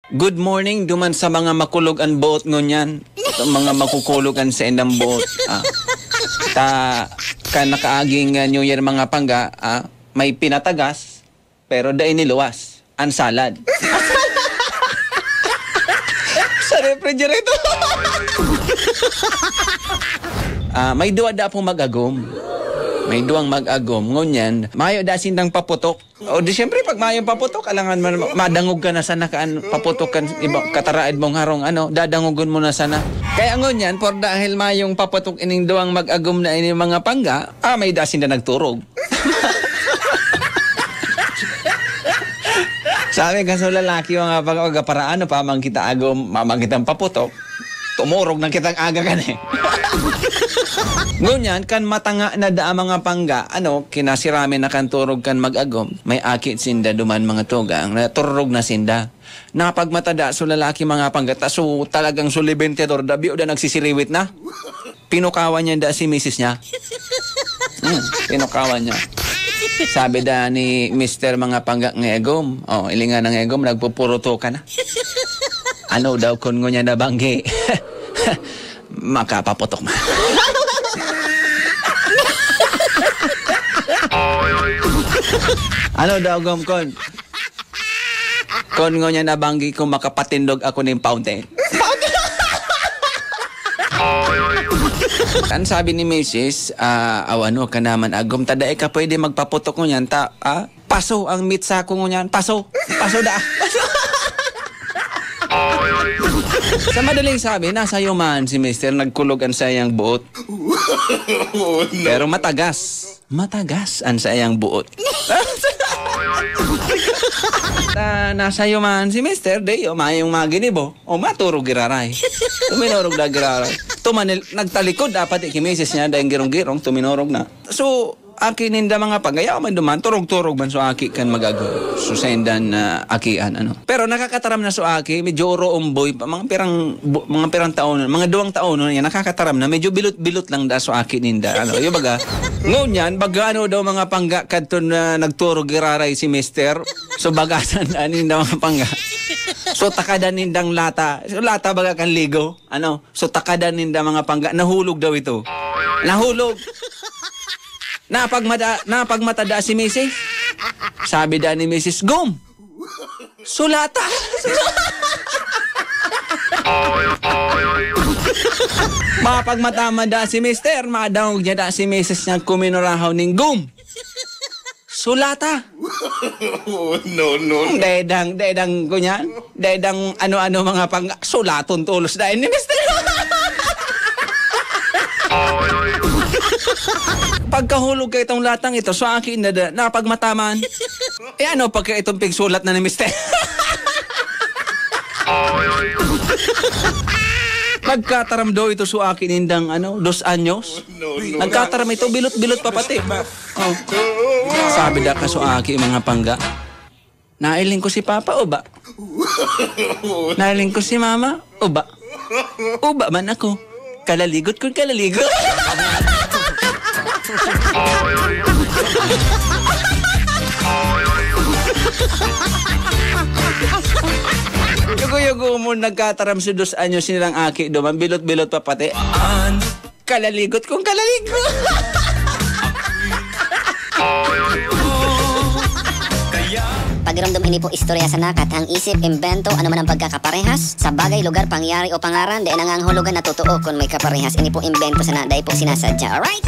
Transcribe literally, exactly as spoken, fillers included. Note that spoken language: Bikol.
Good morning duman sa mga makulog an boot ngunyan. Sa mga makukulog an saindang boot. Ah. Ta, kan nakaaging, ah, New Year, mga pangga, ah, may pinatagas, pero dai niluwas. An salad. Sa refrigerator. Ah, may duwa da pong mag-agom. May duwang mag-agom. Ngunyan, mayo da sindang paputok. O di, siyempre, pag mayong paputok, alangan man, madangog ka na sana kan paputok kan iba, kataraed mong harong, ano, dadangogon mo na sana. Kaya ngunyan, por dahil mayong paputok ining duwang mag-agom na ining mga pangga, ah, may da sinda nagturog. Sabi ka sa lalaki, mga pag-, pag-, para ano, pamang kita agom, mamang kitang paputok, tumurog na kitang aga ka na eh. Ngunyan, kan matanga na da ang mga pangga, ano, kinasirami na kan turog kan mag-agom, may aki sinda duman, mga tugang, na turog na sinda. Napagmatada so lalaki, mga pangga, ta so talagang sulibentador, dabi o da nagsisiriwit na. Pinukawan niya da si misis niya. Hmm, pinukawan niya. Sabi da ni Mister mga pangga nga egom, oh, ilingan ng egom, nagpupuruto ka na. Ano daw kun ngunyan na banggi? Makapaputok na. Ano daw, gom, kon? Kon ngunyan na banggi kung makapatindog ako ning fountain. Kan sabi ni misis, ah, "Aw, ano ka naman, agom, ta dai ka pwede magpaputok ngunyan, ta, ah, paso ang mitsa ko ngunyan, paso, paso da." Sa madaling sabi, nasa yumahan si mister, nagkulog an saiyang buot. Oh, no. Pero matagas. Matagas an saiyang buot. Na, nasa yumahan si mister, di, o, mayong maginibo. O, maturog giraray. Tuminorog na giraray. Tumanil, nagtalikod dapat, eh, ki misis niya, dahil girong-girong, tuminorog na. So, aki ninda mga pangga, yaw man duman, turog-turog man so aki kan mag-agom. So, sa indan na akian, ano. Pero nakakataram na so aki, medyo oro umboy pa, mga pirang, bu-, mga pirang taon, mga duwang taon, no, yan, nakakataram na, medyo bilot-bilot lang da so aki ninda, ano. Yung baga, ngunyan, baga ano daw mga pangga, kadto na nagturog giraray si mister, so bagasan na ninda mga pangga. So, takadan nindang lata. So, lata baga kan ligo, ano. So, takadan ninda mga pangga, nahulog daw ito. Nahulog. Napagmata-, napagmatada si misis. Sabi da ni misis, "Gum! Sulata!" Mapagmatamada si mister, madangog niya da si misis niyang kuminurahaw ning gum. Sulata! Oh, no, no, no. Dedang, dedang ko niyan. Dedang ano-ano mga pang-, sulaton tolos dahil ni mister. Pagkahulog kay itong latang ito, sa akin na da-, napagmataman. Eh, ano pagka itong pigsulat na ni mister? Nagkataram daw ito sa akin indang, ano, dos anyos. No, no. Nagkataram ito, bilot-bilot pa pati. Oh. Sabi da ka sa aki, mga pangga. Nailing ko si Papa, uba. Nailing ko si Mama, uba. Uba man ako. Kalaligot kong kalaligot. Yugo-yugo mo, nagkataram si dos anyos nilang aki, duman, bilot-bilot pa pati. Kalaligot kong kalaligot. Pagiromdom, ini po istorya sana, kathang isip, imbento, ano man ang pagkakaparehas sa bagay, lugar, pangyayari o pangaran, dai nangangahulugan na totoo kun may kaparehas. Ini po imbento sana, dai po sinasadya. Alright?